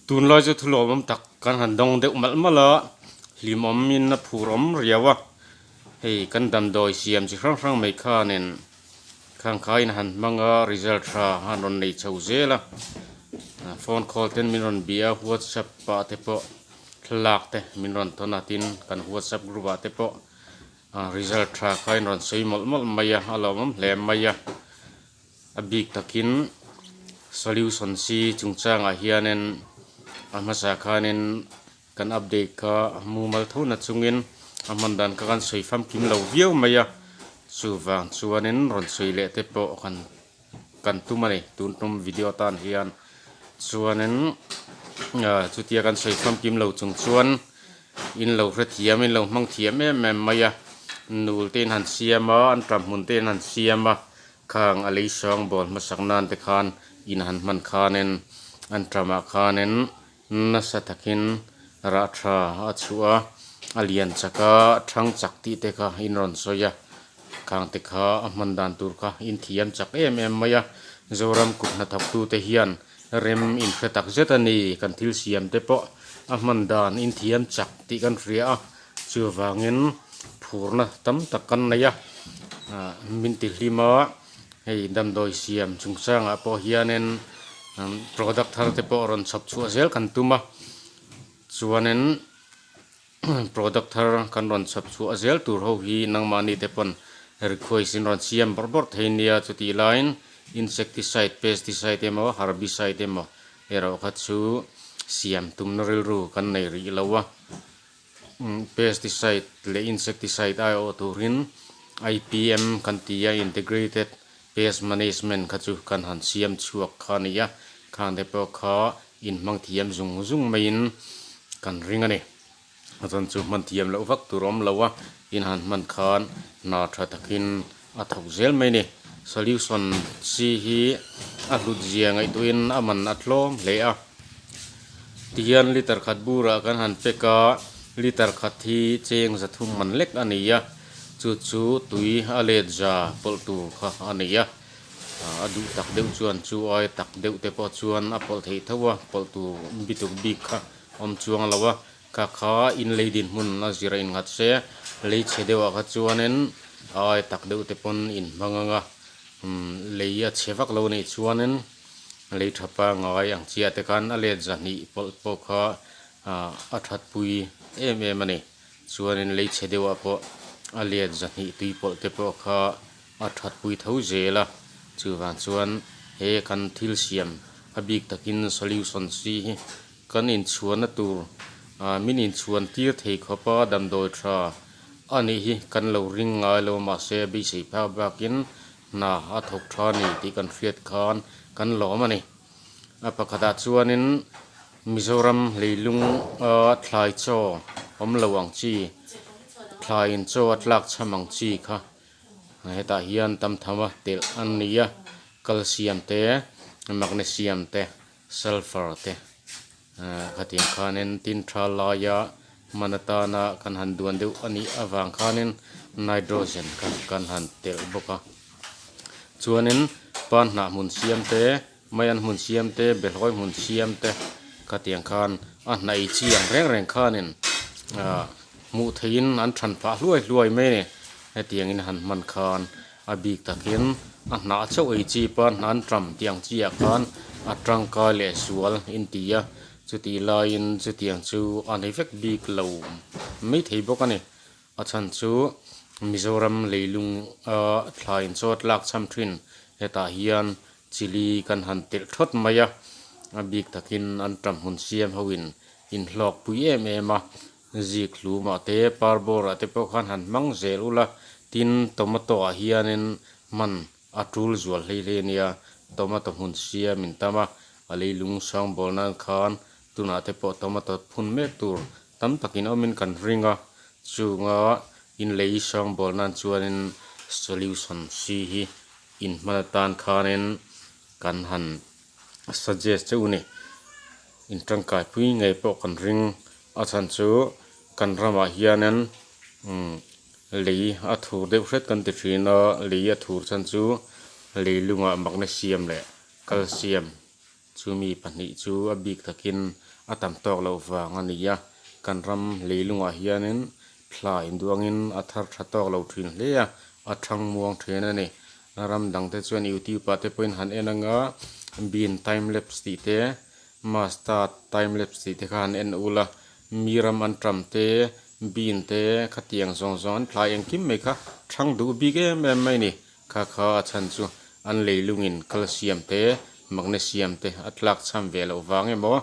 Tunlai chu thu lawmawm tak kan han dawng deuh malh malh a, hlimawmin a phur awm riau a, hei kan damdawi siam chi hrang hrang mai khanin khang khain a han hmang a, result tha a rawn nei chho zel a, phone call ten min rawn bia a, whatsapp ah te pawh thlalak te min rawn thawn a, tin kan whatsapp group ah te pawh result tha khain rawn sawi mawlh mawlh mai a, a lawmawm hle mai a. A bik takin solution si chungchangah hianin a hmasa khanin kan update kha mumal tho na chungin a hman dan kha kan sawi famkim lo viau mai a, chuvang chuanin rawn sawi leh te pawh kan kan tum a ni tun tum video tan hian chuanin ah chutia kan sawi famkim lo chung chuan in lo hrethiam in lo hmang thiam em em mai a, nul te in han siam a an ṭam hmun te in han siam a. Khang a lei sawng bawl hmasak nan te khan in han hman khanin an ṭamah khanin nasa takin rah ṭha a chhuah a, a lian chak a, ṭhang chak tih te kha in rawn sawi a, khang te kha a hman dan tur kha in thiam chak em em mai a, Zoram kut hnathawktu te hian rem in hre tak zet a ni, kan thil siam te pawh a hman dan in thiam chak tih kan hria a. Chuvangin phurna tam tak kan nei a, min ti hlim a, hei damdawi siam chungchangah pawh hianin product thar te pawh rawn chhawp chhuah zel kan tum a, chuanin product thar kan rawn chhawp chhuah zel tur ho hi nangmahni te pawn request in rawn siam bawrh bawrh thei nia chutih laiin insecticide, pesticide emaw herbicide emaw erawh kha chu siam tumna rilru kan nei rih lo a. Pesticide leh insecticide aiawh turin IPM kan ti a, Integrated Pest Management kha chu kan han siam chhuak kha a ni a, khang te pawh kha inhmang thiam zung zung maiin kan ring a ni. A chuan chu hman thiam loh vak tur awm lo a, in han hman khan hna tha takin a thawk zel mai a ni. Solution chi hi a hlut zia ngaihtuahin a man a tlawm hle a. Tihian liter khat burah kan han pack a, liter khat hi cheng za thum man lek a ni a, chu chu tui a let za pawlh tur kha a ni a, a duh tak deuh chuan chu ai tak deuh te pawh chuan a pawlh theih tho a, pawlh tur bituk bik kha awm chuang lo a, kha kha in lei dinhmun a zir a innghat se, lei chhe deuhah kha chuanin a ai tak deuh te pawn in hmang ang a, lei a chhe vak lo a nih chuanin. Lei tha pangngai ang chiah te khan a let zahnih pawlh pawh kha a that pui em em a ni. Chuanin lei chhe deuhah pawh a let zahnih tui pawlh te pawh kha a that pui tho zel a. Chuvang chuan he kan thil siam a bik takin solution si hi kan inchhuanna tur min inchhuan tir thei khawp a damdawi tha a nih hi kan lo ring ngai lo mahse beisei phak bakin Hna a thawk tha a ni tih kan hriat khan kan lawm a ni. A pakhatah chuanin Mizoram leilung a thlai chaw awm lo ang chi, thlai in chaw a tlak chham ang chi kha hetah hian tam tham a telh a ni a, calcium te, magnesium te, sulphur te khatiang khanin tin tha laia hman atana kan han duan deuh a nih avang khanin nitrogen kha kan han telh bawk a chuanin pan hnah hmun siam te maian hmun siam te behlawi hmun siam te khatiang khan a hnaih chi ang reng reng khanin ah hmuh theihin an than phah hluai hluai mai a ni hetiangin han hman khan. A bik takin a hnah chauh ei chi pan hnan ṭam tih ang chiah khan a tangkai leh sual in ti a, chutih laiin chutiang chu a ni vek bik lo mai thei bawk a ni. A chhan chu Mizoram leilung a thlai inchawt lak cham thin hetah hian chili kan han telh thawt mai a, a bik takin an ṭam hmun siam hoin inhlawk pui em em a. Zik hlumah te parbawrah te pawh khan han hmang zel ula, tin tomato ah hianin hman a tul zual hlei hlei a nia, tomato hmun siam in tam a, a leilung sang bawl nan khan tunah te pawh tomato phun mek tur tam takin awmin kan ring a, chunga in lei sang bawl nan chuanin solution si hi in hman atan khanin kan han suggest che u ni, in tangkai pui ngei pawh kan ring. A chhan chu kan ramah hianin lei a thur deuh hret kan ti thin a, lei a thur chhan chu leilungah magnesium leh calcium chumi pahnih chu a bik takin a tam tawk loh vang a ni a, kan ram leilungah hianin thla induangin a thar tha tawk lo thin hle a, a thang muang thin a ni. Ram dangte chuan youtube ah te pawhin han en anga bean time lapse tih te mustard time lapse tih te kha han en ul a, mi ram an tam te bean te khatiang zawng zawng an thlai engkim mai kha thang duh bik em em mai a ni. Kha kha a chhan chu an leilungin calcium te magnesium te a tlak cham ve loh vang emaw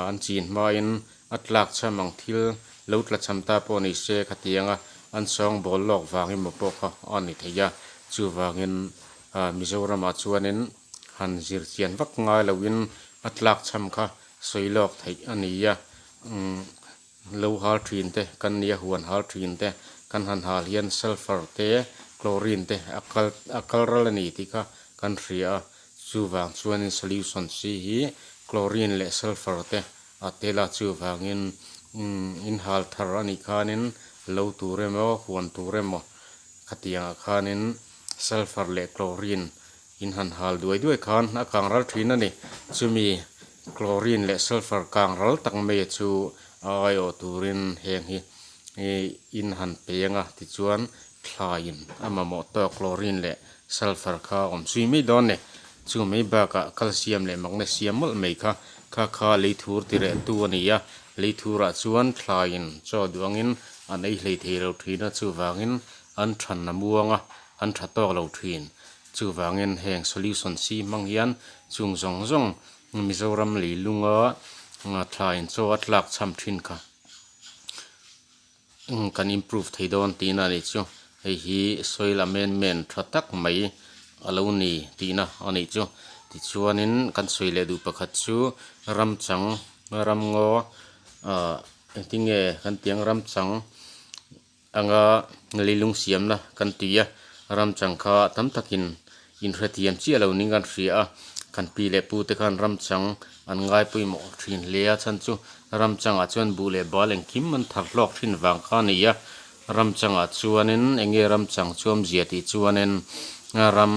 an chin hmain a tlak cham ang thil lo tla cham ta pawh ni se khatianga an sawng bawl lawk vang emaw pawh kha a ni thei a. Chuvangin Mizoramah chuanin han zir chian vak ngai loin a tlak cham kha sawi lawk theih a ni a. Lo hal thin te kan nia huan hal thin te kan han hal hian sulphur te chlorine te a kal a kal ral a ni tih kha kan hria a chuvang chuanin solution si hi chlorine leh sulphur te a tel a chuvangin umm in hal thar a nih khanin lo tur emaw huan tur emaw khatiangah khanin sulphur leh chlorine In han hal duai duai khan a kang ral thin a ni. Chumi chlorine leh sulphur kang ral tak mai chu a aiawh turin heng hi in han peng a, tichuan thlaiin a mamawh tawk chlorine leh sulphur kha a awm zui mai dawn a ni. Chu mai bakah calcium leh magnesium mawlh mai kha kha kha lei thur ti reh tu a ni a, lei thurah chuan thlaiin chaw duh angin an ei hlei thei lo thin a, chuvangin an than a muang a, an tha tawk lo thin. Chuvangin heng solution si hmang hian chung zawng zawng Mizoram leilunga thlaiin chaw a tlak cham thin kha kan improve thei dawn tihna a nih chu. Hei hi soil amendment tha tak mai a lo ni tihna a nih chu. Tichuanin kan sawi leh duh pakhat chu ramchang ramngaw ah engtinge kan tih ang ramchang Anga leilung siamna kan ti a, ramchang kha tam takin inhrethiam chiah lo ning kan hria a, kan pi leh pu te khan ramchang an ngai pawimawh thin hle a, chhan chu ramchangah chuan buh leh bal engkim an thar hlawk thin vang kha a ni a, ramchangah chuanin eng nge ramchang chuamzia tih chuanin ram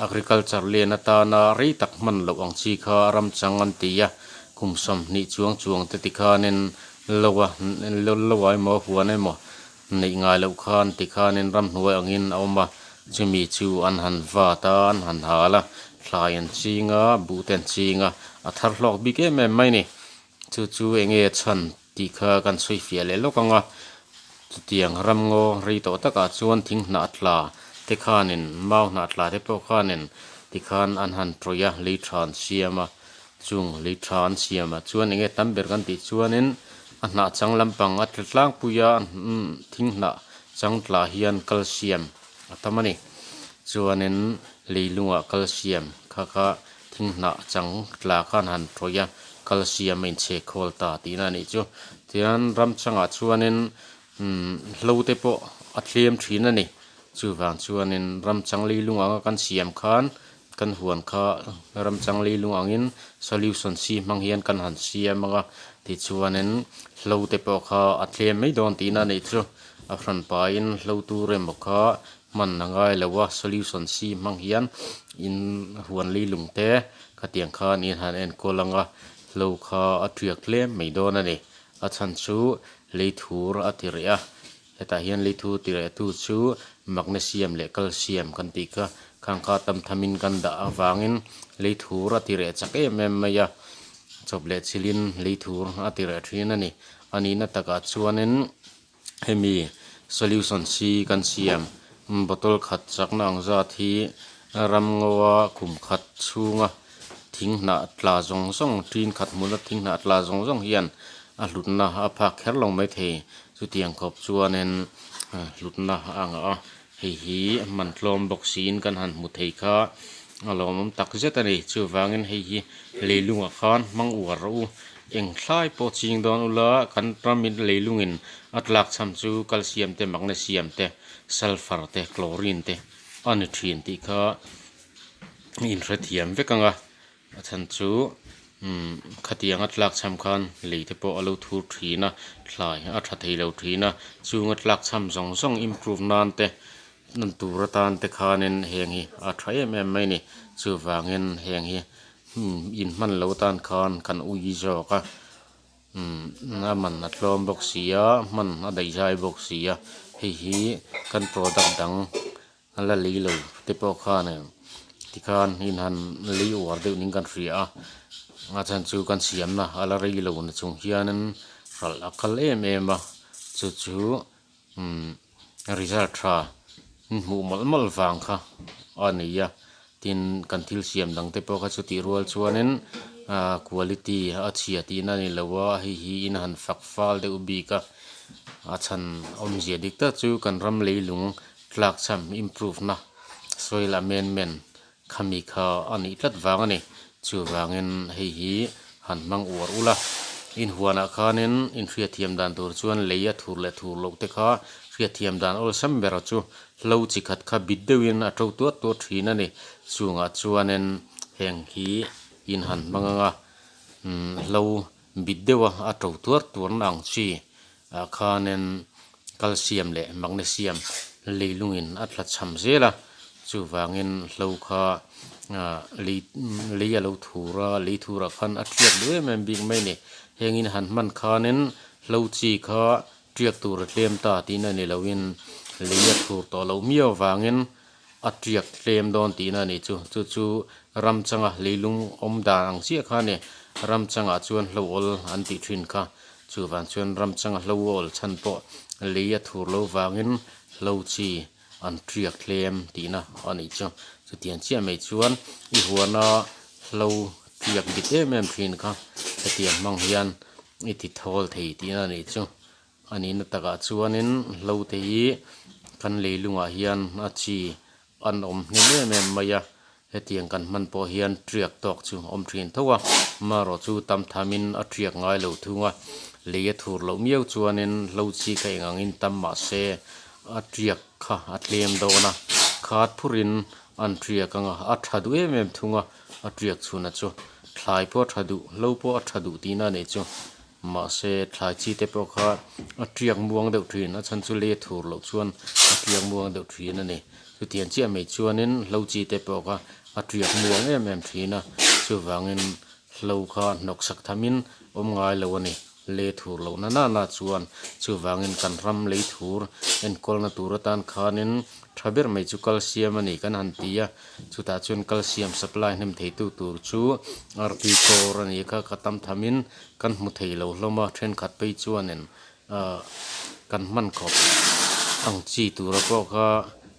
agriculture len atana rei tak hman loh ang chi kha ramchang an ti a, kum 20 chuang chuang te tikhanin Lo a, lo a emaw huan emaw neih ngai loh khan tikhanin ramhnuai angin a awm a, chumi chu an han vat a, an han hal a, thlai an ching a, buh te an ching a, a thar hlawk bik em em mai a ni. Chu chu eng nge chhan tih kha kan sawi fiah leh lawk ang a, chutiang ramngaw rei tawh takah chuan thing hnah tla te khanin mau hnah tla te pawh khanin tikhan an han tawih a, lei tha an siam a. Chung lei tha an siam ah chuan enge tam ber kan tih chuanin a hnah chang lampang a tla tlangpui a thing hnah chang tlah hian calcium a tam a ni. Chuanin leilungah calcium kha kha thing hnah chang tla khan han tawih a calcium a inchhek khawl ta tihna a nih chu. Tihian ram changah chuanin hlo te pawh a thlem thin a ni. Chuvang chuanin ram chang leilung anga kan siam khan Kan huan kha ramchang leilung angin solution si hmang hian kan han siam ang a, tichuanin hlo te pawh kha a tlem mai dawn tihna a nih chu. A hran pahin hlo tur emaw kha hman a ngai lo a, solution si hmang hian in huan leilung te khatiang khan in han enkawl ang a, hlo kha a tiak tlem mai dawn a ni. A chhan chu lei thur a ti reh a. Hetah hian leithu tirehtu chu magnesium leh calcium kan tih kha khang kha tam thamin kan dah avangin leithur a tireh chak em em mai a, chawp leh chilhin leithur a tireh thin a ni. A nihna takah chuanin hemi solution si kan siam bottle khat chakna ang zat hi ramngawa kum khat chhunga thing hnah tla zawng zawng tin khat hmuna thing hnah tla zawng zawng hian a hlutna a phak kher lo maithei. Chutiang khawp chuanin hlutna a ngah a, hei hi man tlawm bawk siin kan han hmu thei kha a lawmawm tak zet a ni. Chuvangin hei hi leilungah khan hmang uar rawh u, eng thlai pawh ching dawn ula kan ramin leilungin a tlak chhan chu calcium te, magnesium te, sulphur te, chlorine te a ni thin tih kha inhrethiam vek ang a. A chhan chu umm khatiang a tlak cham khan lei te pawh a lo thur thin a, thlai a tha thei lo thin a, chung a tlak cham zawng zawng improve nan te nan tur atan te khanin heng hi a tha em em mai a ni. Chuvangin heng hi In hman lo tan khan kan ui zawk a umm a man a tlawm bawk si a hman a daih zai bawk si a hei hi kan product dang a la lei lo te pawh khan tikhan in han lei uar deuh niin kan hria a a chhan chu kan siamna a la rei lo na chung hianin hralh a kal em em a chu chu umm result tha hmuh mawlh mawlh vang kha a ni a tin kan thil siam dang te pawh kha chutih rual chuanin ah quality a chhia tihna a ni lo a hei hi in han fak fal deuh bik a a chhan awmzia dik tak chu kan ram leilung tlak chhan improve na soil amendment Khami kha a nih tlat vang a ni. Chuvangin hei hi han hmang uar ula, inhuanah khanin inhriatthiam dan tur chuan lei a thur leh thur loh te kha hriatthiam dan awlsam bera chu hlo chi khat kha bit deuhin a to tuat tuat thin a ni. Chungah chuanin heng hi in han hmang anga hlo bit deuha a to tuar tuarna ang chi ah khanin calcium leh magnesium leilungin a tla cham zel a, chuvangin hlo kha ah lei lei a lo thur a, lei thurah khan a tiak duh em em bik mai a ni. Hengin han hman khanin hlo chi kha tiak tur a tlem ta tihna a ni loin lei a thur tawh loh miau avangin a tiak tlem dawn tihna a nih chu. Chu chu ram changa leilung awm dan ang chiah kha a ni. Ram changah chuan hlo awl an tih thin kha. Chuvang chuan ram changa hlo awl chhan pawh lei a thur lo vangin hlo chi an tiak tlem tihna a nih chu. Chutiang chiah mai chuan i huana hlo tiak bit em em thin kha hetiang hmang hian i ti thawl thei tihna a nih chu. A nihna takah chuanin hlo te hi kan leilungah hian a chi an awm hnem em em mai a, hetiang kan hman pawh hian tiak tawk chu a awm thin tho a, marawh chu tam thamin a tiak ngai lo thung a, lei a thur loh miau chuanin hlo chi kha eng angin tam mah se a tiak kha a tlem dawn a, khat phurin an tiak ang a, a tha duh em em thung a, a tiak chhunah chu thlai pawh a tha duh, hlo pawh a tha duh tihna a nih chu. Mahse, thlai chi te pawh kha a tiak muang deuh thin, a chhan chu lei a thur loh chuan a tiak muang deuh thin a ni. Chutiang chiah mai chuanin hlo chi te pawh kha a tiak muang em em thin a, chuvangin hlo kha hnawksak thamin awm ngai lo a ni. Lei a thur loh na nana chuan chuvangin kan ram lei thur enkawlna tur atan khanin tha ber mai chu calcium a ni kan han ti a. Chutah chuan calcium supply hnem theitu tur chu artui kawr a ni kha ka tam thamin kan hmu thei lo hlawm a, thenkhat phei chuanin ahh kan hman khawp ang chi tura pawh kha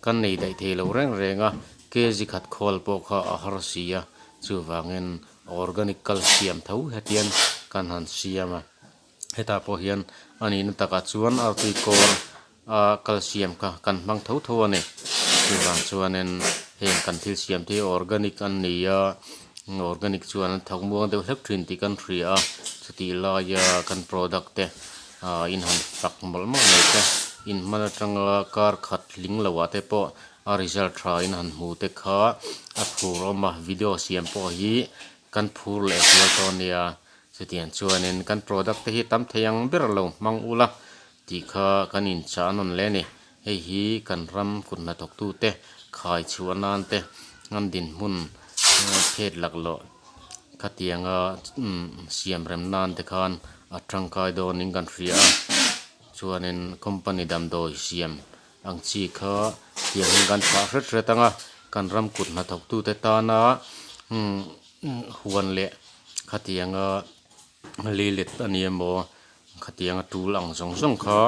kan nei daih thei lo reng reng a, kg khat khawl pawh kha a har si a, chuvangin organic calcium tho hetiang kan han siam a, hetah pawh hian a nihna takah chuan artui kawr a calcium kha kan hmang tho tho a ni chuvang chuanin heng kan thil siam te hi organic an ni a organic chuan an thawk muang deuh hlek thin tih kan hria a chutih laia kan product te ah in han fak mawlh mawlh mai te in hman atanga kar khat tling loh ah te pawh a result tha in han hmu te kha a phur awm a video siam pawh hi kan phur leh hmual tawh a nia chutiang chuanin kan product te hi tam thei ang ber lo hmang ula. Tih kha kan inchah nawn hle a ni. Hei hi kan ram kut hnathawktute khai chhuah nan te an dinhmun phet laklawh khatianga siam rem nan te khan a tangkai dawnin kan hria a. Chuanin company damdawi siam ang chi kha tiang hian kan thlah hret hret ang a, kan ram kut hnathawktute tana huan leh khatianga leilet a ni emaw khatianga tul ang zawng zawng kha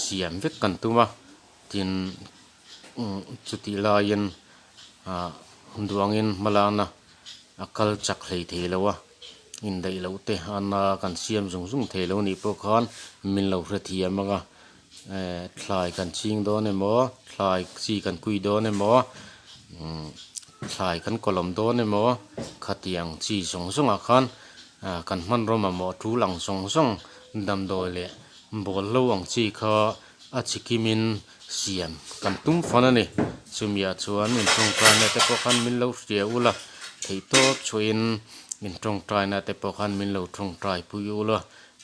siam vek kan tum a tin chutih laiin ah duangin hmalakna a kal chak hlei thei lo a indaih loh te ana kan siam zung zung thei lo nih pawh khan min lo hrethiam ang a eh thlai kan ching dawn emaw thlai chi kan kui dawn emaw thlai kan kawlawm dawn emaw khatiang chi zawng zawngah khan ah kan hmanraw mamawh tul ang zawng zawng damdawi leh bawl hlo ang chi kha a chi kimin siam kan tum fan a ni chumi ah chuan in tawngtaina te pawh khan min lo hria ula theihtawp chhuahin in tawngtaina te pawh khan min lo tawngtai pui ula.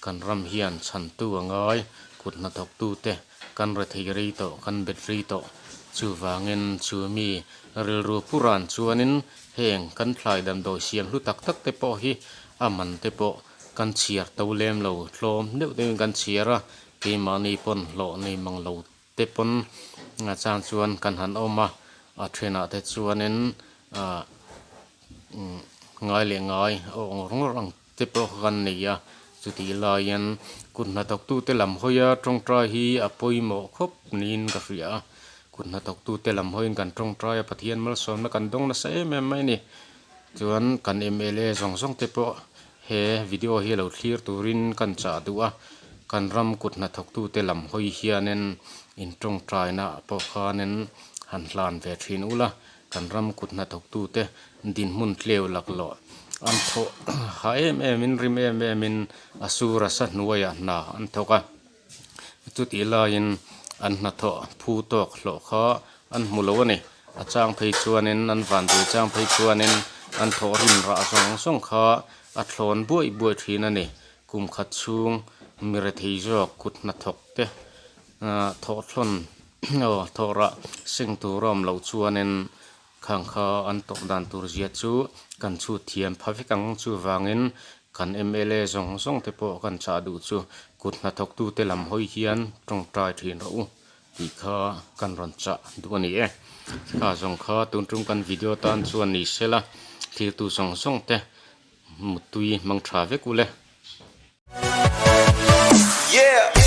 Kan ram hian chhantu a ngai, kut hnathawktute kan rethei rei tawh, kan bet rei tawh. Chuvangin chu mi rilru pu ran chuanin heng kan thlai damdawi siam hlu tak tak te pawh hi a man te pawh kan chhiar to lem lo tlawm deuh deuhin kan chhiar a, keimahni pawn hlawh nei mang lo te pawn a chang chuan kan han awm a, a thenah te chuanin ah ngai leh ngai a awk ngawr ngawr ang te pawh kha kan nei a, chutih laiin kut hnathawktute lam hawia tawngtai hi a pawimawh khawp niin ka hria a, kut hnathawktute lam hawiin kan tawngtai a, Pathian malsawmna kan dawng nasa em em mai a ni. Chuan kan mla zawng zawng te pawh he video hi lo thlir turin kan chah duh a, kan ram kut hnathawktute lam hawi hianin in tawngtaina pawh khanin han hlan ve thin ula, kan ram kut hnathawktute dinhmun tleu laklawh an thawh ha em em in rim em em in a sur a sa hnuaiah hna an thawk a. Chutih laiin an hnathawh phu tawk hlawh kha an hmu lo a ni. A chang phei chuanin an vanduai chang phei chuanin an thawh rim rah zawng zawng kha a thlawn buaih buaih thin a ni. Kum khat chhung mi rethei zawk kut hnathawk te thawh thlawn aw thawh rah seng tur a awm loh chuanin Khang kha an tawk dan tur zia chu kan chhut thiam pha vek ang chuvangin kan mla zawng zawng te pawh kan chah duh chu kut hnathawktute lam hawi hian tawngtai thin rawh u tih kha kan rawn chah duh a ni e. Kha zawng kha tun tum kan video tan chuan ni sela thiltu zawng zawng te muttui hmang tha vek u le. Yeah.